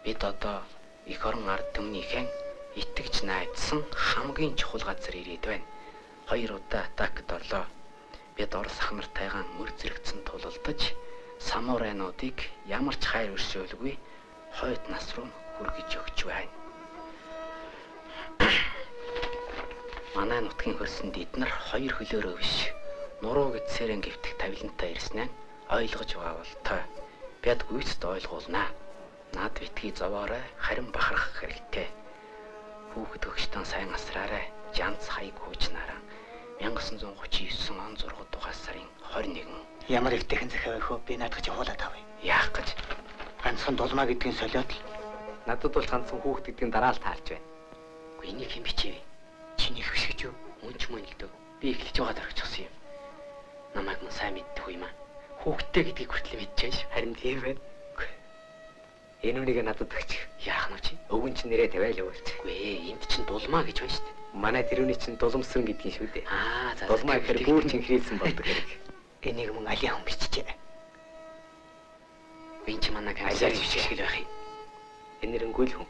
Бид одоо эх орон ард түмнийхэн итгэж найдсан хамгийн чухал газар ирээд байна. Хоёр удаа атакт орлоо. Бид Орос ах нартайгаан мөр зэрэгцэн тулалдаж самурайнуудыг ямар ч хайр өршөөлгүй хойд нас руу хүргэж өгч байна. Манай нутгийн хөрсөнд эднэр хоёр хөлөөрөө биш нуруу гэдсээрэн гэвтэх тавилантай ирснээ ойлгож байгаа бол той. Бид гүйцэд ойлгуулнаа. Над битгий зовоорой, харин бахархах хэрэгтэй. Хүүхэд өгчтөн сайн асраарай. Жанц хаяг хуучнараа. 1939 он 6 дугаар сарын 21. Ямар эвтэйхэн захиа вэ хөө? Би наадах чи хуулаад авъя. Яах гэж? Ганцхан дулмаа гэдгийг солиод л Надад бол ганцхан хүүхд гэдгийг дараа л таарч байна. Үгүй энийг хэн бичээв? Чиний хөшгөж юу? Мөн ч мөн л дөө. Би эхлэж байгаа дөрвчихсэн юм. Намайг мөн сайн мэддэг юм аа. Хүүхдтэй гэдгийг хүртэл мэдчихэж. Харин тийм байна. Энэ үнийг надад өгч. Яах нь чи? Өвгөн чинь нэрээ тавиал өгөөч. Үгүй ээ, энд чинь дулмаа гэж байна шүү дээ. Манай тэрүүний чинь дуламсран гэдгийг шүү дээ. Аа, за. Дулмаа гэхээр бүр чинхрийлсэн болдог хэрэг. Энийг мөн алийн хүн бичжээ. Энэ чи манай комиссар Алиар шиг л байх юм. Энэ нэрэнгүй л хүн.